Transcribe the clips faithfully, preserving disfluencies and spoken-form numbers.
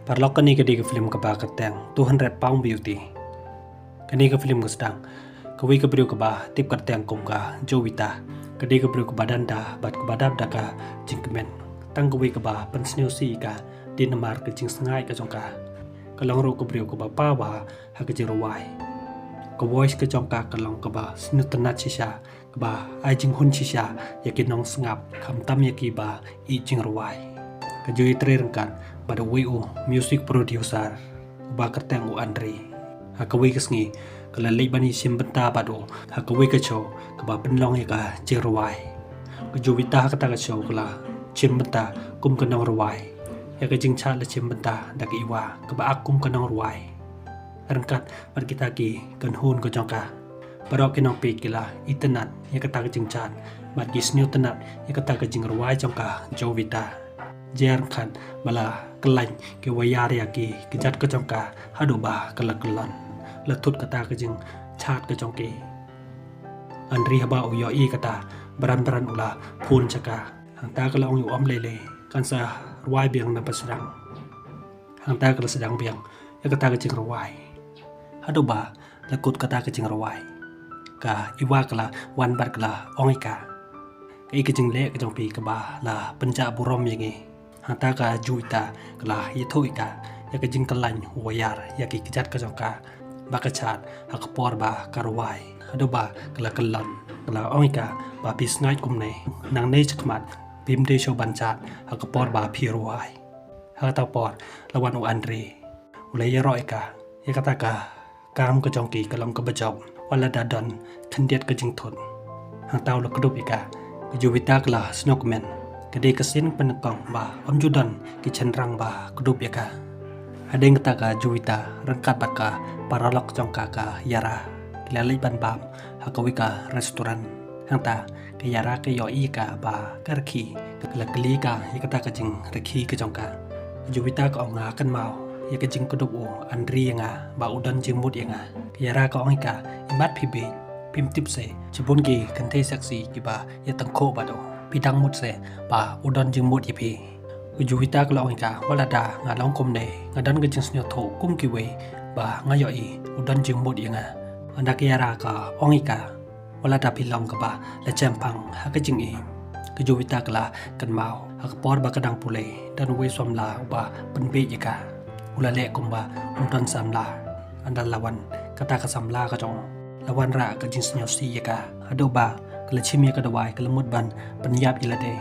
Paralok, kane ka dei ka film kaba kyrteng Two Hundred Pound Beauty. Kane ka film ka sdang kawei ka briew kaba tip kyrteng kum ka Jovita. Ka dei ka briew kaba danda bad kaba dap da ka jingkmen. Tang kawei kaba pynsngewsih ïa ka dei namar ka jingsngaid ka jong ka. Ka long ruh ka briew kaba paw bha ha ka jingrwai. Ka voice ka jong ka ka long kaba sngewtynnat shisha, kaba ai jinghun shisha ïa ki nongsngap, khamtam ïa kiba ïeit jingrwai. Ka ju ïatrei ryngkat bad uwei u music producer uba kyrteng u Andre. Ha kawei ka sngi ka la leit ban ïashim bynta bad u ha kawei ka show kaba pynlong ïa ka jingrwai. Ka Jovita ha kata ka show ka la shim bynta kum ka nongrwai. Ïa ka jingshad la shim bynta da ka Iva kaba ak kum ka nongrwai ryngkat bad kita ki kynhun ka jong ka. Baroh ki nongpeit ki la itynnat ïa kata ka jingshad bad ki sngewtynnat ïa kata ka jingrwai jong ka Jovita. Jia ryngkat ba la kyllaiñ ki wire ïa ki kjat ka jong ka haduh ba ka la kyllon. La thut kata ka jingshad ka jong ki. Andre haba u ïohi kata, bran bran u la phone sha ka. Hangta ka la ong ïa u, ym lei lei, kan sa rwai biang na ba sdang. Hangta ka la sdang biang ïa kata ka jingrwai. Haduh ba la kut kata ka jingrwai, ka Iva ka la wan bad ka la ong ïa ka, kaei ka jingleh ka jong phi kaba la pynjah burom ïa ngi? Hangta ka Jovita ka la ïathuh ïa ka ïa ka jingkyllaiñ wire ïa ki kjat ka jong ka ba ka shad ha ka por ba ka rwai. Haduh ba ka la kyllon, ka la ong ïa ka ba phi sngaid kumne, nangne shakhmat phim dei shuh ban shad ha ka por ba phi rwai. Ha kata ka por la wan u Andre. U la ïaroh ïa ka, ïa kata ka kam ka jong ki ka long kaba jop wat la da don khyndiat ka jingthut. Hangta u la kdup ïa ka. Ka Jovita ka la sngewkmen. Ka dei ka sien pynnyngkong ba ym ju don ki shynrang ba kdup ïa ka. Hadien kata ka Jovita ryngkat bad ka paralok jong ka, ka Yara, ki la leit ban bam ha kawei ka restaurant. Hangta ka Yara ka ïohi ïa ka ba ka rkhie, ka la kylli ïa ka ïa kata ka jingrkhie ka jong ka. Ka Jovita ka ong, nga kynmaw ïa ka jingkdup u Andre ïa nga ba u don jingmut ïa nga. Ka Yara ka ong ïa ka, imat phi bieit, phim tip se, shibun ki kynthei sexy kiba ïatyngkhuh bad u. Phi dang mut se ba u don jingmut ïa phi? Ka Jovita ka la ong ïa ka, wat la da nga long kumne, nga don ka jingsngewthuh kum kiwei ba nga ïohi u don jingmut ïa nga. Hynda ka Yara ka ong ïa ka, wat la da phi long kaba la shemphang ha ka jingïeit. Ka Jovita ka la kynmaw ha ka por ba ka dang pule, don uwei u samla uba pynbieit ïa ka. U la leh kumba um don samla. Hynda la wan kata ka samla ka jong u, la wanrah ka jingsngewsih ïa ka. Haduh ba ka la shim ïa ka dawai, ka la mut ban pynïap ïa lade.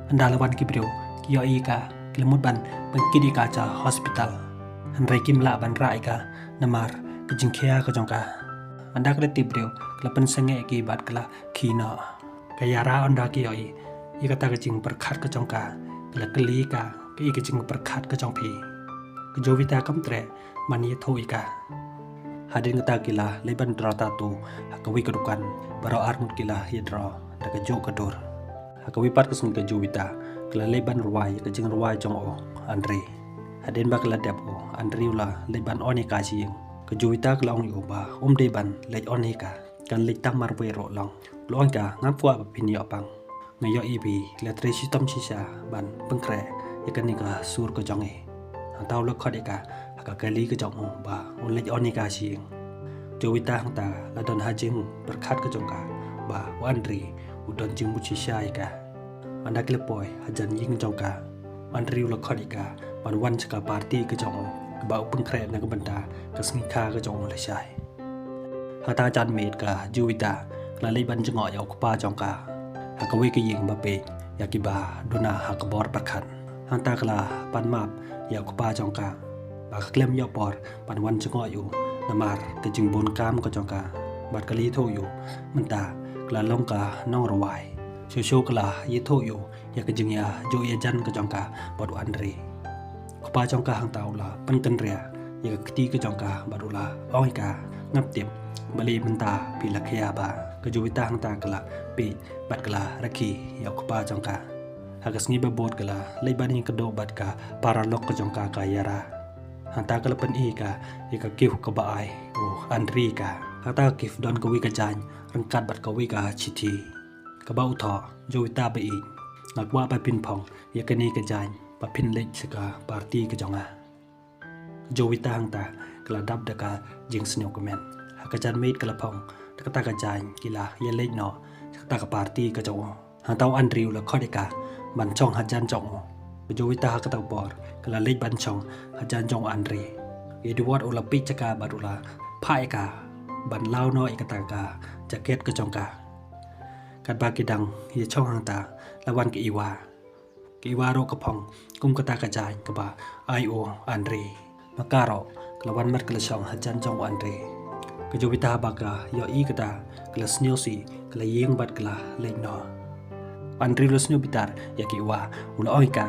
Hynda la wan ki briew ki ïohi ïa ka, ki la mut ban pynkit ïa ka sha hospital. Hynrei kim lah ban rah ïa ka namar ka jingkhia ka jong ka. Hynda ka la tip briew, ka la pynsangeh ïa ki bad ka la khie noh. Ka Yara, hynda ka ïohi ïa kata ka jingpyrkhat ka jong ka, ka la kylli ïa ka, kaei ka jingpyrkhat ka jong phi? Ka Jovita kam treh ban ïathuh ïa ka. Hadien kata ki la leit ban draw tattoo ha kawei ka dukan. Baroh arngut ki la ïa draw da kajuh ka dur. Ha kawei pat ka sngi ka Jovita ka la leit ban rwai ïa ka jingrwai jong u Andre. Hadien ba ka la dep, u Andre u la leit ban on ïa ka sha ïing. Ka Jovita ka la ong ïa u ba um dei ban leit on ïa ka, kan leit tang marwei ruh long. U la ong ïa ka, ngam kwah ba phin ïoh pang. Nga ïohi ba phi la trei shitom shisha ban pynkhreh ïa kane ka sur ka jong ngi. Hangta u la khot ïa ka ha ka kali ka jong u ba un leit on ïa ka sha ïing. Jovita hangta la don ha jingpyrkhat ka jong ka ba u Andre u don jingmut shisha ïa ka. Hynda ki la poi hajan ïing jong ka, u Andre u la khot ïa ka ban wan sha ka party ka jong u kaba u pynkhreh na ka bynta ka sngi kha ka jong u lashai. Hangta janmiet ka Jovita ka la leit ban jngoh ïa u kpa jong ka ha kawei ka ïing ba peit ïa kiba duna ha ka bor pyrkhat. Hangta ka la pan map ïa u kpa jong ka ba ka khlem ïoh por ban wan jngoh ïa u namar ka jingbun kam ka jong ka. Bad ka la ïathuh ïa u mynta ka la long ka nongrwai. Shuh shuh ka la ïathuh ïa u ïa ka jingïajuh ïajan ka jong ka bad u Andre. Kpa jong ka hangta u la pynkynriah ïa ka kti ka jong ka bad u la ong ïa ka, ngam tip balei mynta phi la khia bha. Ka Jovita hangta ka la peit bad ka la rkhie ïa u kpa jong ka. Ha ka sngi ba bud ka la leit ban ïakynduh bad ka paralok ka jong ka, ka Yara. Hangta ka la pyni ïa ka ïa ka gift kaba ai u Andre ïa ka. Hangta ka gift don kawei ka jaiñ ryngkat bad kawei ka shithi kaba u thoh, Jovita ba ïeit, nga kwah ba phin phong ïa kane ka jaiñ ba phin leit sha ka party ka jong nga. Ka Jovita hangta ka la dap da ka jingsngewkmen. Ha ka janmiet ka la phong da kata ka jaiñ ki la ïa leit noh sha kata ka party ka jong u. Hangta u Andri u la khot ïa ka ban shong hajan jong u. Ka Jovita ha kata ka por ka la leit ban shong hajan jong u Andri. Edward u la peit ïa ka bad u la phah ïa ka ban law noh ïa kata ka jaket ka jong ka. Katba ki dang ïa shong hangta la wan ka Iwa. Ka Iwa ruh ka phong kum kata ka jaiñ kaba ai u Andri. Ma ka ruh ka la wan bad ka la shong hajan jong u Andri. Ka Jovita haba ka ïohi kata ka la sngewsih, ka la ïeng bad ka la leit noh. U Andri u la sngew bitar ïa ka Iwa, u la ong ïa ka,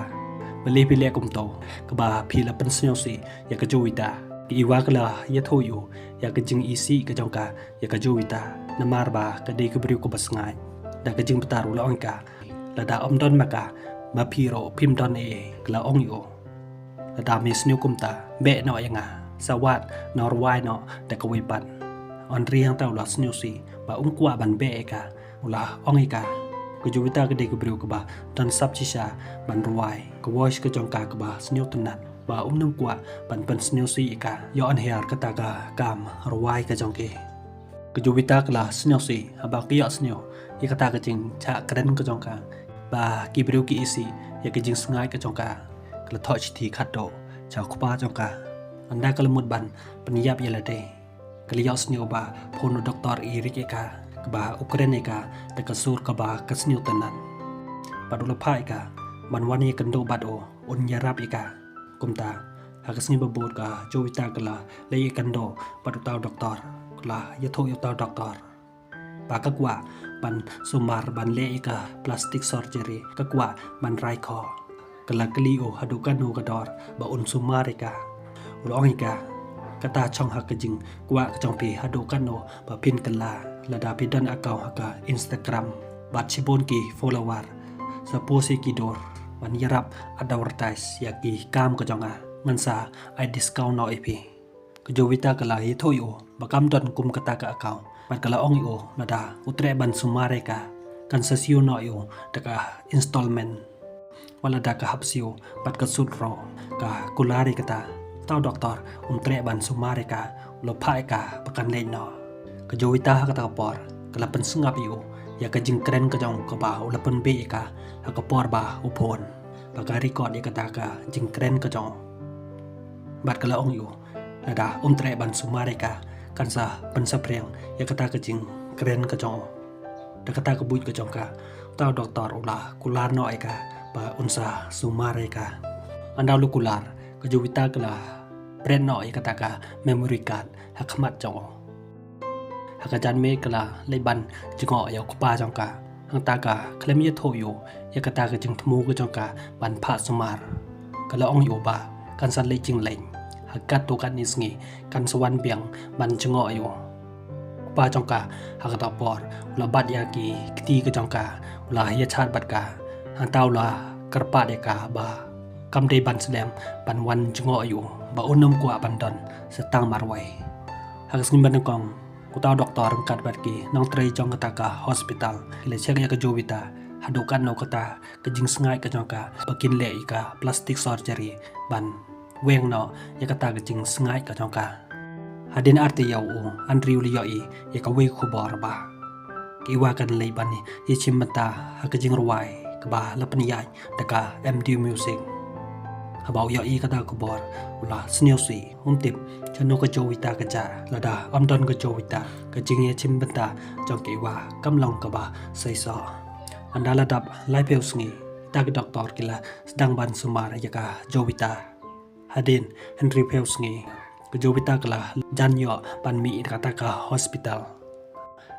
balei phi leh kumto, kaba phi la pynsngewsih ïa ka Jovita. Ka Iwa ka la ïathuh ïa u ïa ka jingisih ka jong ka ïa ka Jovita, namar ba ka dei ka briew kaba sngaid. Da ka jingbitar u la ong ïa ka, lada ym don ma ka, ma phi ruh phim don ei ei. Ka la ong ïa u, lada me sniew kumta, beh noh ïa nga, sa wad nang rwai noh da kawei pat. U Andri hangta u la sngewsih ba um kwah ban beh ïa ka, u la ong ïa ka, ka Jovita ka dei ka briew kaba don sap shisha ban rwai. Ka voice ka jong ka kaba sngewtynnat, ba um nym kwah ban pynsngewsih ïa ka. Ïoh anhiar kata ka kam rwai ka jong ki. Ka Jovita ka la sngewsih haba ka ïohsngew ïa kata ka jingshah kren ka jong ka, ba ki briew ki isih ïa ka jingsngaid ka jong ka. Ka la thoh shithi khatduh sha u kpa jong ka. Ynda ka la mut ban pynïap ïa lade, ka la ïohsngew ba phone u doktor i rik ïa ka, kaba u kren ïa ka da ka sur kaba ka sngewtynnat. Bad u la phah ïa ka ban wan ïakynduh bad u, un ïarap ïa ka. Kumta ha ka sngi ba bud ka Jovita ka la leit ïakynduh bad uta u doktor. Ka la ïathuh ïa uta u doktor ba ka kwah ban sumar ban leh ïa ka plastic surgery, ka kwah ban rai khoh. Ka la kylli u haduh katno ka dor ba un sumar ïa ka. U la ong ïa ka, kata shong ha ka jingkwah ka jong phi haduh katno ba phin kylla. Lada phi don account ha ka Instagram bad shibun ki follower, sa post ïa ki dur ban ïarap advertise ïa ki kam ka jong nga, ngan sa ai discount noh ïa phi. Ka Jovita ka la ïathuh ïa u ba kam don kum kata ka account, bad ka la ong ïa u lada u treh ban sumar ïa ka, kan sa siew noh ïa u da ka installment. Wat lada ka hap siew bad ka sut ruh, ka kular ïa kata. Uta u doktor um treh ban sumar ïa ka, u la phah ïa ka ba kan leit noh. Ka Jovita ha kata ka por ka la pynsngap ïa u ïa ka jingkren ka jong u kaba u la pynbeit ïa ka ha ka por ba u phone, ba ka record ïa kata ka jingkren ka jong u. Bad ka la ong ïa u, lada um treh ban sumar ïa ka, kan sa pynsaphriang ïa kata ka jingkren ka jong u. Da kata ka buit ka jong ka, uta u doktor u la kular noh ïa ka ba un sa sumar ïa ka. Ynda u la kular, ka Jovita ka la pret noh ïa kata ka memory card ha khmat jong u. Ha ka janmiet ka la leit ban jngoh ïa u kpa jong ka. Hangta ka khlem ïathuh ïa u ïa kata ka jingthmu ka jong ka ban phah sumar. Ka la ong ïa u ba kan sa leit jingleit ha katto katne sngi, kan sa wan biang ban jngoh ïa u. U kpa jong ka ha kata ka por u la bat ïa ki kti ka jong ka, u la ïa chat bad ka. Hangta u la kyrpad ïa ka ba kam dei ban slem ban wan jngoh ïa u, ba un ym kwah ban don sa tang marwei. Ha ka sngi ba nyngkong, uta u doktor ryngkat bad ki nongtrei jong kata ka hospital ki la check ïa ka Jovita haduh katno kata ka jingsngaid ka jong ka ba kin leh ïa ka plastic surgery ban weng noh ïa kata ka jingsngaid ka jong ka. Hadien artylli ïa u, u Andri u la ïohi ïa kawei ka khubor ba ka Iwa kan leit ban ïashim bynta ha ka jingrwai kaba la pynïaid da ka M D Music. Haba u ïohi kata ka khubor u la sngewsih, um tip shano ka Jovita ka jah. Lada ym don ka Jovita, ka jingïashim bynta jong ka Iwa kam long kaba seisoh. Ynda la dap laiphew sngi, kita ki doktor ki la sdang ban sumar ïa ka Jovita. Hadien hynriewphew sngi, ka Jovita ka la jan ïoh ban mih na kata ka hospital.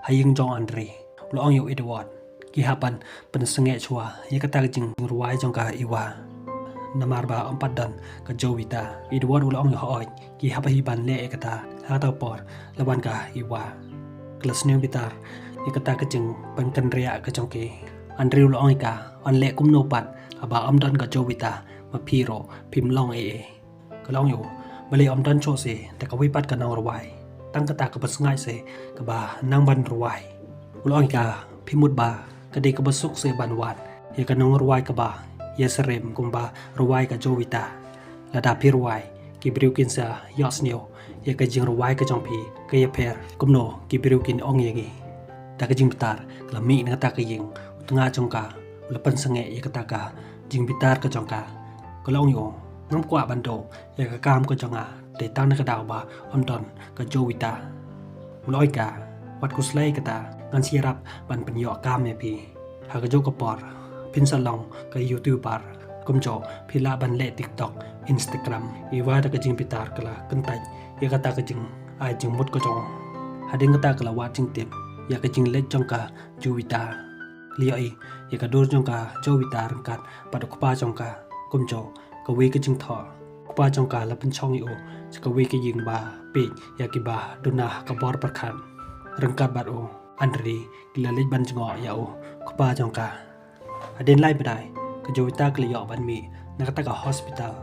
Ha ïing jong u Andri, u la ong ïa u Edward, ki hap ban pynsangeh shuwa ïa kata ka jingrwai jong ka Iwa. Namar ba ym pat don ka Jovita. Edward u la ong ïa u, hooid, ki hap hi ban leh ïa kata. Ha kata ka por la wan ka Iwa. Ka la sngewbitar ïa kata ka jingpynkynriah ka jong ki. U Andri u la ong ïa ka, yn leh kumno pat haba ym don ka Jovita, ma phi ruh phim long ei ei. Ka la ong ïa u, balei ym don shuh seh da kawei pat ka nongrwai, tang kata kaba sngaid seh kaba nang ban rwai. U la ong ïa ka, phi mut ba ka dei kaba suk seh ban wad ïa ka nongrwai kaba ïa syriem kumba rwai ka Jovita. Lada phi rwai, ki briew kin sa ïohsngew ïa ka jingrwai ka jong phi ka ïapher. Kumno ki briew kin ong ïa ngi? Da ka jingbitar ka la mih na kata ka ïing, u tnga jong ka u la pynsangeh ïa kata ka jingbitar ka jong ka. Ka la ong ïa u, ngam kwah ban duh ïa ka kam ka jong nga, dei tang na ka daw ba ym don ka Jovita. U la ong ïa ka, wat khuslai kata, ngan sa ïarap ban pynïoh kam ïa phi. Ha kajuh ka por phin sa long ka YouTuber, kumjuh phi lah ban leh TikTok, Instagram. Iwa da ka jingbitar ka la kyntait ïa kata ka jingai jingmut ka jong u. Hadien kata ka la wad jingtip ïa ka jingleit jong ka Jovita. Ka la ïohi ïa ka dur jong ka Jovita ryngkat bad u kpa jong ka. Kumjuh kawei ka jingthoh, u kpa jong ka la pynshong ïa u sha kawei ka ïing ba peit ïa kiba duna ha ka bor pyrkhat. Ryngkat bad u Andre ki la leit ban jngoh ïa u kpa jong ka. Hadien lai bnai ka Jovita ka la ïoh ban mih na kata ka hospital.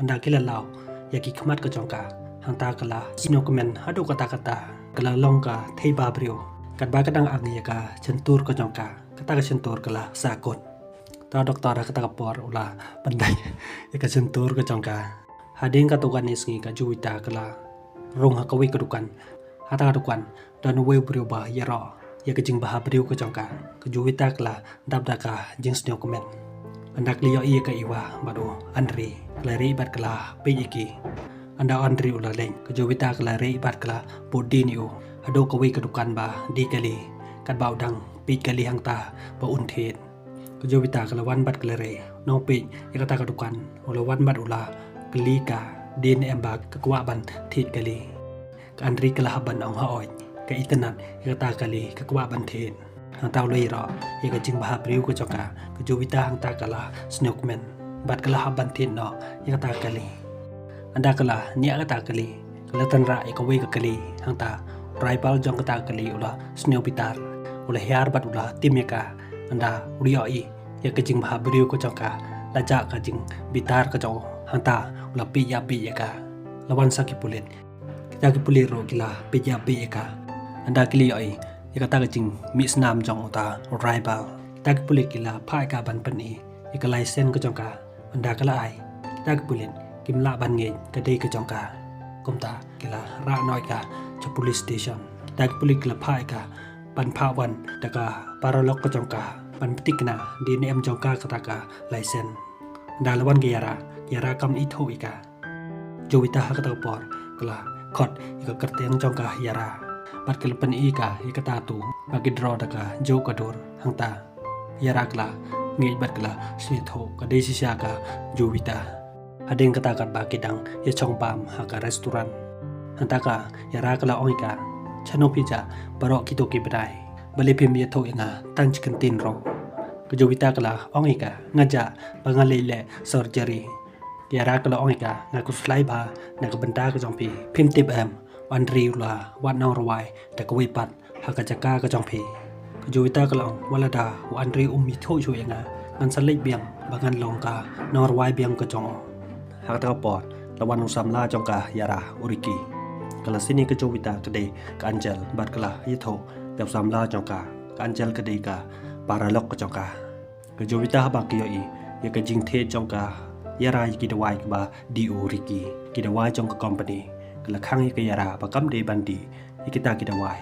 Ynda ki la law ïa ki khmat ka jong ka, hangta ka la sngewkmen haduh katta katta. Ka la long ka theiba briew. Katba ka dang ang ïa ka shyntur ka jong ka, kata ka shyntur ka la sahkut. Ta doktor ha kata ka por u la pyndait ïa ka shyntur ka jong ka. Hadien katto katne sngi ka Jovita ka la rung ha kawei ka dukan. Hata ka dukan don uwei u briew ba ïaroh ïa ka jingbha briew ka jong ka. Ka Jovita ka la dap da ka jingsngewkmen. Ynda ka la ïohi ïa ka Iwa bad u Andre, ka la rieh bad ka la peit ïa ki. Ynda u Andre u la leit, ka Jovita ka la rieh bad ka la bud dien ïa u haduh kawei ka dukan ba die kali, katba u dang peit kali hangta ba un thied. Ka Jovita ka la wan bad ka la rieh. Nongpeit ïa kata ka dukan u la wan bad u la kylli ka dien ne em ba ka kwah ban thied kali. Ka Andre ka la hap ban ong, hooid, ka itynnad ïa kata kali, ka kwah ban thied. Hangta u la ïaroh ïa ka jingbha briew ka jong ka. Ka Jovita hangta ka la sngewkmen bad ka la hap ban thied noh ïa kata kali. Ynda ka la ñiah kata kali, ka la tynrah ïa kawei ka kali. Hangta u driver jong kata kali u la sngewbitar, u la hiar bad u la tim ïa ka. Ynda u la ïohi ïa ka jingbha briew ka jong ka, la jah ka jingbitar ka jong u. Hangta u la peit ïa peit ïa ka. La wan sa ki pulit. Kita ki pulit ruh ki la peit ïa peit ïa ka. Ynda ki la ïohi ïa kata ka jingmih snam jong uta u driver, kita ki pulit ki la phah ïa ka ban pyni ïa ka license ka jong ka. Ynda ka la ai, kita ki pulit kim lah ban ngeit ka dei ka jong ka. Kumta ki la rah noh ïa ka sha police station. Kita ki pulit ki la phah ïa ka ban phah wan da ka paralok ka jong ka ban pynthikna dei ne em jong ka kata ka license. Ynda la wan ka Yara, ka Yara kam ithuh ïa ka. Jovita ha kata ka por ka la khot ïa ka kyrteng jong ka Yara bad ka la pyni ïa ka ïa ka tattoo ba ki draw da kajuh ka dur. Hangta Yara ka la ngeit bad ka la sngewthuh ka dei shisha ka Jovita. Hadien kata katba ki dang ïashong bam ha ka restaurant, hangta ka Yara ka la ong ïa ka, shano phi jah baroh kito ki bnai? Balei phim ïathuh ïa nga tang shi kyntien ruh? Ka Jovita ka la ong ïa ka, nga jah ba nga leit leh surgery. Ka Yara ka la ong ïa ka, nga khuslai bha na ka bynta ka jong phi. Phim tip em, u Andre u la wad nongrwai da kawei pat ha ka jaka ka jong phi. Ka Jovita ka la ong, wat lada u Andre um ithuh shuh ïa nga, ngan sa leit biang ba ngan long ka nongrwai biang ka jong u. Ha kata ka por la wan u samla jong ka Yara, u Ricky. Ka la sngewthuh ïa ka Jovita ka dei ka angel bad ka la ïathuh ïa u samla jong ka, ka angel ka dei ka paralok ka jong ka. Ka Jovita haba ka ïohi ïa ka jingthied jong ka Yara ïa ki dawai kiba die u Ricky, ki dawai jong ka company, ka la khang ïa ka Yara ba kam dei ban die ïa kita ki dawai.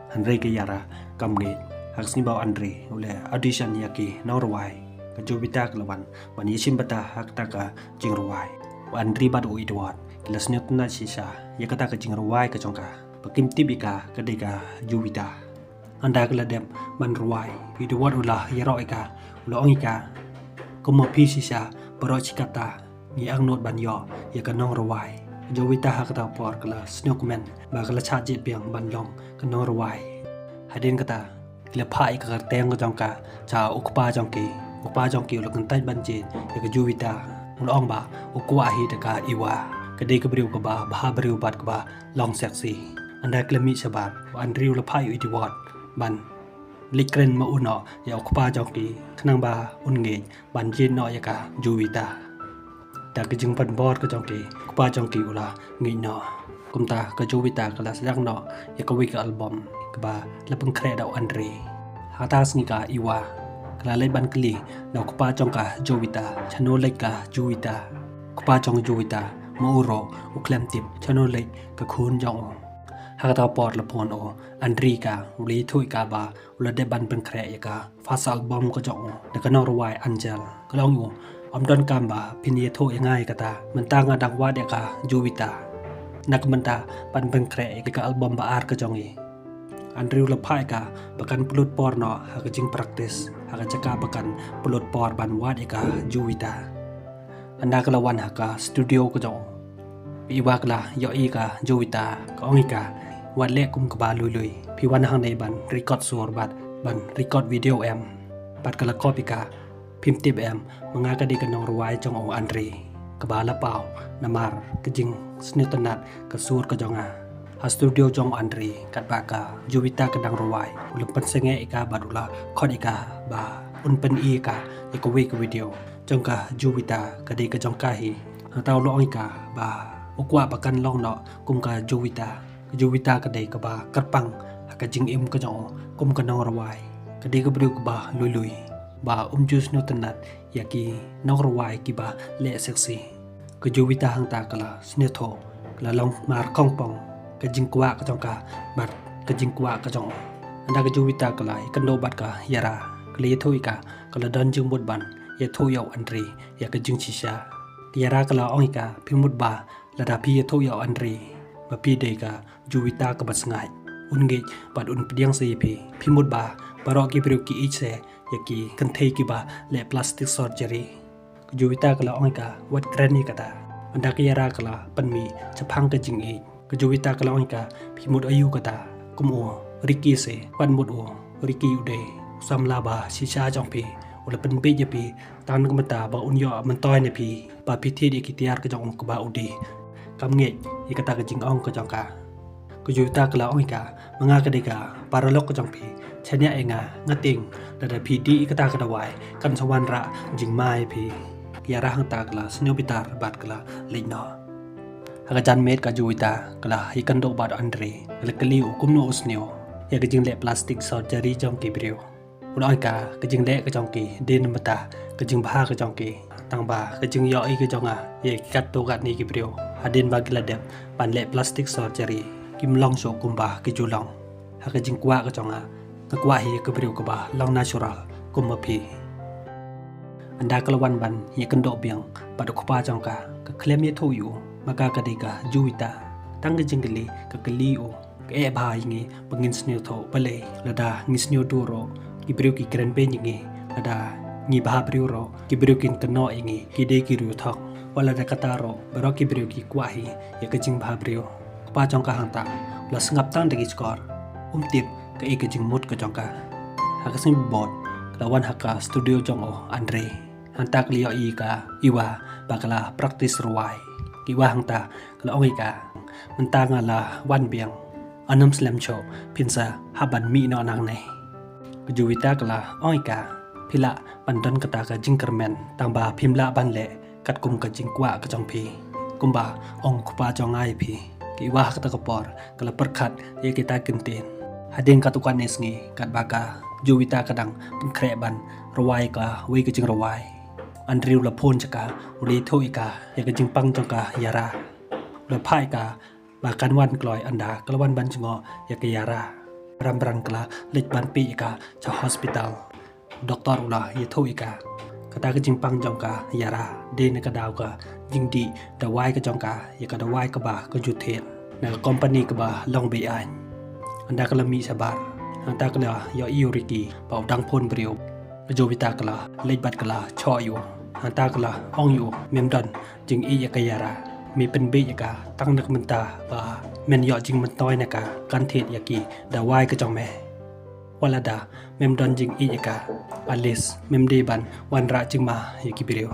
Hynrei ka Yara kam ngeit. Ha ka sngi ba u Andre u leh audition ïa ki nongrwai, ka Jovita ka la wan ban ïashim bynta ha kata ka jingrwai. U Andre bad u Edward ki la sngewtynnat shisha ïa kata ka jingrwai ka jong ka, ba kim tip ïa ka ka dei ka Jovita. Ynda ka la dep ban rwai, u Edward u la ïaroh ïa ka, u la ong ïa ka, kum ma phi shisha baroh shi katta ngi angnud ban ïoh ïa ka nongrwai. Jovita ha kata ka por ka la sngewkmen ba ka la shah jied biang ban long ka nongrwai. Hadien kata ki la phah ïa ka kyrteng ka jong ka sha u kpa jong ki. U kpa jong ki u la kyntait ban jied ïa ka Jovita. U la ong ba u kwah hi da ka Iwa, ka dei ka briew kaba bha briew bad kaba long sexy. Ynda ki la mih shabar, u Andre u la phah ïa u Edward ban leit kren ma u noh ïa u kpa jong ki, khnang ba un ngeit ban jied noh ïa ka Jovita. Da ka jingpynbor ka jong ki, u kpa jong ki u la ngeit noh. Kumta ka Jovita ka la sdang noh ïa kawei ka album kaba la pynkhreh da u Andre. Ha kata ka sngi ka Iwa Ka la leit ban kylli na u kpa jong ka Jovita, shano leit ka Jovita. Kpa jong Jovita ma u ruh u khlem tip shano leit ka khun jong u. Ha kata ka por la phone u Andri ka, u la ïathuh ïa ka ba u la dep ban pynkhreh ïa ka first album ka jong u da ka nongrwai Angel. Ka la ong ïa u, ym don kam ba phin ïathuh ïa nga ïa kata, mynta nga dang wad ïa ka Jovita. Na ka bynta ban pynkhreh ïa ka album ba ar ka jong i. Andri u la phah ïa ka ba kan pynlut por noh ha ka jingpractice, ha ka jaka ba kan pynlut por ban wad ïa ka Jovita. Hynda ka la wan ha ka studio ka jong u, Iwa ka la ïohi ka Jovita, ka ong ïa ka, wat leh kum kaba lui lui. Phi wan hangne ban record sur bad ban record video em? Bad ka la kop ïa ka, phim tip em, ma nga ka dei ka nongrwai jong u Andri, kaba la paw namar ka jingsngewtynnat ka sur ka jong nga. Ha studio jong u Andri, katba ka Jovita ka dang rwai, u la pynsangeh ïa ka bad u la khot ïa ka ba un pyni ïa ka ïa kawei ka video jong ka Jovita, ka dei ka jong ka hi. Hangta u la ong ïa ka ba u kwah ba kan long noh kum ka Jovita. Ka Jovita ka dei kaba kyrpang ha ka jingim ka jong u kum ka nongrwai. Ka dei ka briew kaba lui lui, ba um ju sngewtynnat ïa ki nongrwai kiba leh sexy. Ka Jovita hangta ka la sngewthuh, ka la long mar khongpong ka jingkwah ka jong ka bad ka jingkwah ka jong u. Hynda ka Jovita ka la ïakynduh bad ka Yara, ka la ïathuh ïa ka, ka la don jingmut ban ïathuh ïa u Andri ïa ka jingshisha. Ka Yara ka la ong ïa ka, phi mut ba lada phi ïathuh ïa u Andri ba phi dei ka Jovita kaba sngaid, un ngeit bad un pdiang sa ïa phi. Phi mut ba baroh ki briew ki ïeit sa ïa ki kynthei kiba leh plastic surgery. Ka Jovita ka la ong ïa ka, wat kren ïa kata. Hynda ka Yara ka la pynmih shaphang ka jingïeit, ka Jovita ka la ong ïa ka, phi mut aïu kata? Kum u Ricky se, wat mut u Ricky u dei u samla ba shisha jong phi. U la pynbeit ïa phi tang na ka bynta ba un ïoh myntoi na phi, ba phi thied ïa ki tiar ka jong u kaba u die. Kam ngeit ïa kata ka jingong ka jong ka. Ka Jovita ka la ong ïa ka, ma nga ka dei ka paralok ka jong phi, shaniah ïa nga, nga tieng, lada phi dih ïa kata ka dawai kan sa wanrah jingma ïa phi. Ka Yara hangta ka la sngewbitar bad ka la leit noh. Ha ka janmiet ka Jovita ka la ïakynduh bad u Andri, ka la kylli u kumno u sniew ïa ka jingleh plastic surgery jong ki briew. U la ong ïa ka, ka jingleh ka jong ki dei na bynta ka jingbha ka jong ki, tang ba ka jingïohi ka jong nga ïa ki katto katne ki briew hadien ba ki la dep ban leh plastic surgery, kim long shuh kumba ki ju long. Ha ka jingkwah ka jong nga, nga kwah hi ka briew kaba long natural kum ma phi. Hynda ka la wan ban ïakynduh biang bad u kpa jong ka, ka khlem ïathuh ïa u ma ka ka dei ka Jovita. Tang ka jingkylli ka kylli ïa u, ka eh bha ïa ngi ba ngin sngewthuh, balei lada ngi sngewthuh ruh ki briew ki kren beiñ ïa ngi. Lada ngi bha briew ruh ki briew kin kynnoh ïa ngi ki dei ki riewthok. Wat lada kata ruh baroh ki briew ki kwah hi ïa ka jingbha briew. Kpa jong ka hangta u la sngap tang da ki shkor, um tip kaei ka jingmut ka jong ka. Ha ka sngi bad ka la wan ha ka studio jong u Andri. Hangta ka la ïohi ka Iwa ba ka la practice rwai. Ka Iwa hangta ka la ong ïa ka, mynta nga la wan biang, ym slem shuh phin sa hap ban mih noh nangne. Ka Jovita ka la ong ïa ka, phi lah ban don kata ka jingkyrmen tang ba phim lah ban leh katkum ka jingkwah ka jong phi, kumba ong u kpa jong nga ïa phi. Ka Iwa ha kata ka por ka la pyrkhat ïa kita ki ktien. Hadien katto katne sngi katba ka Jovita ka dang pynkhreh ban rwai kawei ka jingrwai, u Andri u la phone sha ka, u la ïathuh ïa ka ïa ka jingpang jong ka Yara. U la phah ïa ka ba kan wan kloi. Hynda ka la wan ban jngoh ïa ka Yara, bran bran ka la leit ban peit ïa ka sha hospital. U doktor u la ïathuh ïa ka, kata ka jingpang jong ka Yara dei na ka daw ka jingdih dawai ka jong ka ïa ka dawai kaba ka ju thied na ka company kaba long be-aiñ. Hynda ka la mih shabar, hangta ka la ïohi ïa u Ricky ba u dang phone briew. Ka Jovita ka la leit bad ka la shoh ïa u. Hangta ka la ong ïa u, mem don jingïeit ïa ka Yara, me pynbeit ïa ka tang na ka bynta ba men ïoh jingmyntoi na ka, kan thied ïa ki dawai ka jong me. Wat lada mem don jingïeit ïa ka, at least mem dei ban wanrah jingma ïa ki briew.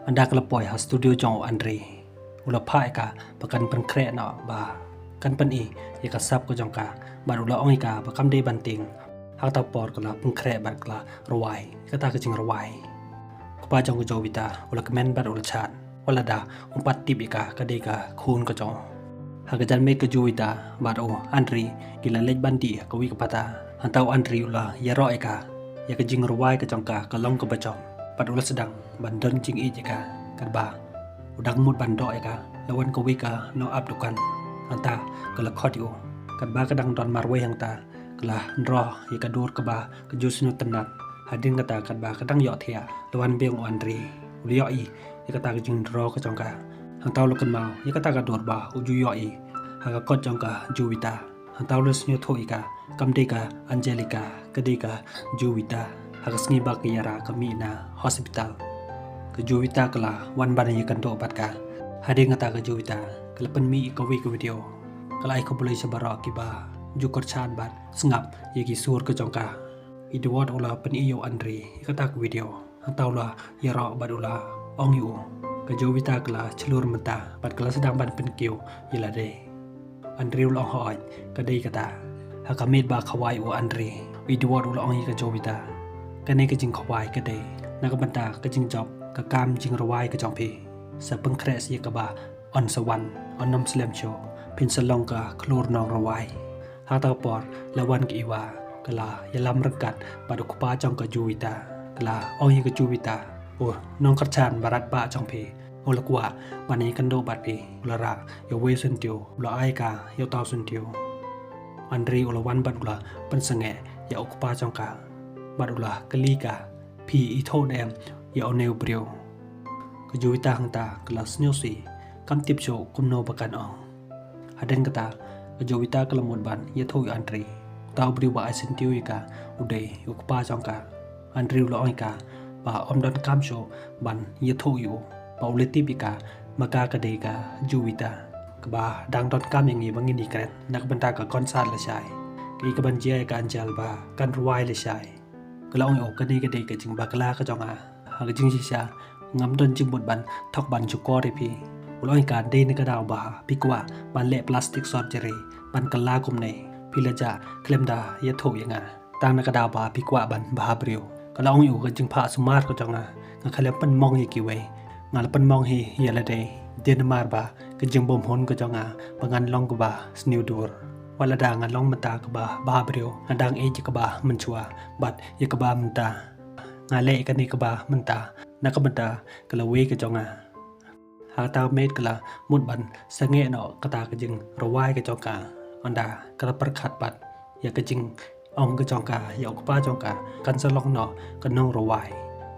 Hynda ka la poi ha studio jong u Andri, u la phah ïa ka ba kan pynkhreh noh, ba kan pyni ïa ka sap ka jong ka, bad u la ong ïa ka ba kam dei ban tieng. Ha kata ka por ka la pynkhreh bad ka la rwai kata ka jingrwai. Kpa jong ka Jovita u la kmen bad u la shad, wat lada um pat tip ïa ka ka dei ka khun ka jong u. Ha ka janmiet ka Jovita bad u Andri ki la leit ban dih ha kawei ka pata. Hangta u Andri u la ïaroh ïa ka, ïa ka jingrwai ka jong ka ka long kaba jop. Bad u la sdang ban don jingïeit ïa ka. Katba u dang mut ban doh ïa ka, la wan kawei ka nongap dukan. Hangta ka la khot ïa u. Katba ka dang don marwei hangta, ka la ïaroh ïa ka dur kaba ka ju sniew tynnat. Hadien kata katba ka dang ïohthiah, la wan biang u Andre. U la ïohi ïa kata ka jingïaroh ka jong ka. Hangta u la kynmaw ïa kata ka dur ba u ju ïohi ha ka kot jong ka Jovita. Hangta u la sngewthuh ïa ka, kam dei ka Angelica, ka dei ka Jovita. Ha ka sngi ba ka ïarah ka mih na hospital, ka Jovita ka la wan ban ïakynduh bad ka. Hadien kata ka Jovita ka la pynmih ïa kawei ka video. Ka la ai khublei sha baroh kiba ju kyrchan bad sngap ïa ki sur ka jong ka. Edward u la pyni ïa u Andre ïa kata ka video. Hangta u la ïaroh bad u la ong ïa u. Ka Jovita ka la shlur mynta bad ka la sdang ban pynkiew ïa lade. Andre u la ong, hooid, ka dei kata. Ha ka miet ba khawai u Andre, u Edward u la ong ïa ka Jovita, kane ka jingkhawai ka dei na ka bynta ka jingjop ka kam jingrwai ka jong phi. Sa pynkhreh sa ïa kaba yn sa wan, yn ym slem shuh, phin sa long ka khlur nongrwai. Ha kata ka por la wan ka Eva, ka la ïalam ryngkat bad u kpa jong ka Jovita. Ka la ong ïa ka Jovita, u nongkyrchan barat ba jong phi u la kwah ban ïakynduh bad phi, u la rah ïa uwei u syntiew, u la ai ka ïa uta u syntiew. Andre u la wan bad u la pynsangeh ïa u kpa jong ka bad u la kylli ka, phi ithuh ne em ïa une u briew? Ka Jovita hangta ka la sngewsih, kam tip shuh kumno ba kan ong. Hadien kata ka Jovita ka la mut ban ïathuh ïa u Andre. Uta u briew ba ai syntiew ïa ka u dei u kpa jong ka. Andre u la ong ïa ka ba ym donkam shuh ban ïathuh ïa u, ba u la tip ïa ka, ma ka ka dei ka Jovita kaba dang donkam ïa ngi ba ngin ïakren na ka bynta ka concert lashai, kaei kaban jia ïa ka Angel ba kan rwai lashai. Ka la ong ïa u, kane ka dei ka jingbakla ka jong nga. Ha ka jingshisha ngam don jingmut ban thok ban shukor ïa phi. U la ong ïa ka, dei na ka daw ba phi kwah ban leh plastic surgery, ban kylla kumne, phi la jah khlem da ïathuh ïa nga. Tang na ka daw ba phi kwah ban bha briew. Ka la ong ïa u, ka jingphah sumar ka jong nga, nga khlem pynmong ïa kiwei. Nga la pynmong hi ïa lade, dei namar ba ka jingbymhun ka jong nga ba ngan long kaba sniew dur. Wat lada nga long mynta kaba bha briew, nga dang ïeit ïa kaba mynshuwa bad ïa kaba mynta. Nga leh ïa kane kaba mynta na ka bynta ka lawei ka jong nga. Ha kata ka miet ka la mut ban sangeh noh kata ka jingrwai ka jong ka. Ynda ka la pyrkhat pat ïa ka jingong ka jong ka ïa u kpa jong ka, kan sa long noh ka nongrwai.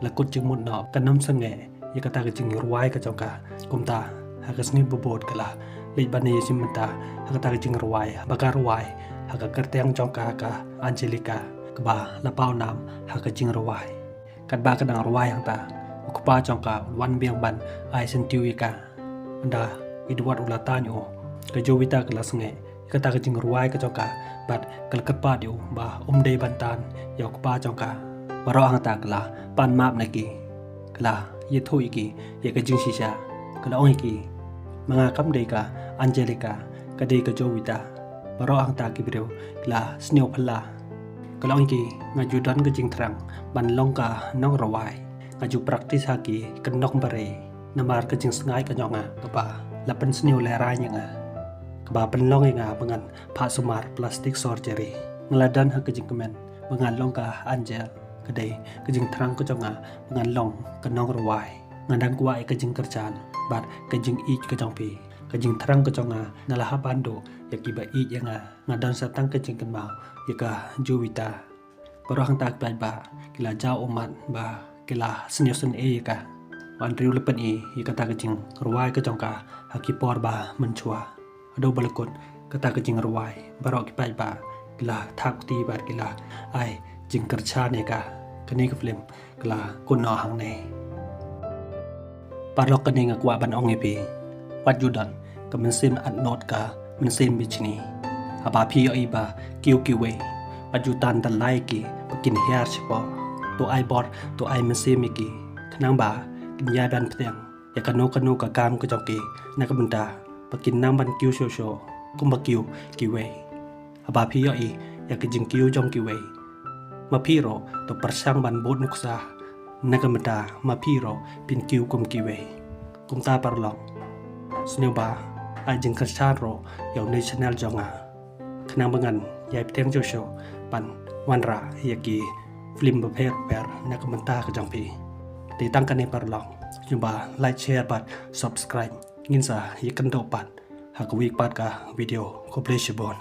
La kut jingmut noh, kan ym sangeh ïa kata ka jingrwai ka jong ka. Kumta ha ka sngi ba bud ka la leit ban ïashim bynta ha kata ka jingrwai ba ka rwai ha ka kyrteng jong ka, ka Angelica, kaba la paw nam ha ka jingrwai. Katba ka dang rwai hangta, u kpa jong ka u wan biang ban ai syntiew ïa ka. Ynda Edward u la tan ïa u, ka Jovita ka la sangeh ïa kata ka jingrwai ka jong ka bad ka la kyrpad ïa u ba um dei ban tan ïa u kpa jong ka. Baroh hangta ka la pan map na ki, ka la ïathuh ïa ki ïa ka jingshisha. Ka la ong ïa ki, ma nga kam dei ka Angelica, ka dei ka Jovita. Baroh hangta ki briew ki la sniew phylla. Ka la ong ïa ki, nga ju don ka jingthrang ban long ka nongrwai. Nga ju practice ha ki kyndong bare namar ka jingsngaid ka jong nga kaba la pynsniew lehraiñ ïa nga, kaba pynlong ïa nga ba ngan phah sumar plastic surgery. Nga la don ha ka jingkmen ba ngan long ka Angel, ka dei ka jingthrang ka jong nga ba ngan long ka nongrwai. Nga dang kwah ïa ka jingkyrshan bad ka jingïeit ka jong phi. Ka jingthrang ka jong nga, nga la hap ban duh ïa kiba ïeit ïa nga. Nga don sa tang ka jingkynmaw ïa ka Jovita. Baroh hangta ki paidbah ki la jaw ummat ba ki la sniew sngewsih ïa ka. U Andre u la pyni ïa kata ka jingrwai ka jong ka ha ki por ba mynshuwa. Haduh ba la kut kata ka jingrwai, baroh ki paidbah ki la thap kti bad ki la ai jingkyrshan ïa ka. Kane ka film ka la kut noh hangne. Paralok, kane nga kwah ban ong ïa phi, wat ju don ka mynsiem atnot ka mynsiem bishni. Haba phi ïohi ba kiew kiwei, wat ju tan da lait ïa ki ba kin hiar shapoh. To ai bor, to ai mynsiem ïa ki, khnang ba kin ïai ban pdiang ïa kano kano ka kam ka jong ki na ka bynta ba kin nang ban kiew shuh shuh kumba kiew kiwei. Haba phi ïohi ïa ka jingkiew jong kiwei, ma phi ruh to pyrshang ban bud nuksa na ka bynta ma phi ruh phin kiew kum kiwei. Kumta paralok, sngewbha ai jingkyrshan ruh ïa une u channel jong nga, khnang ba ngan ïai pdiang shuh shuh ban wanrah ïa ki film bapher bapher na ka bynta ka jong phi. Te tang kane paralok, sngewbha like, share bad subscribe. Ngin sa ïakynduh pat ha kawei pat ka video. Khublei shibun.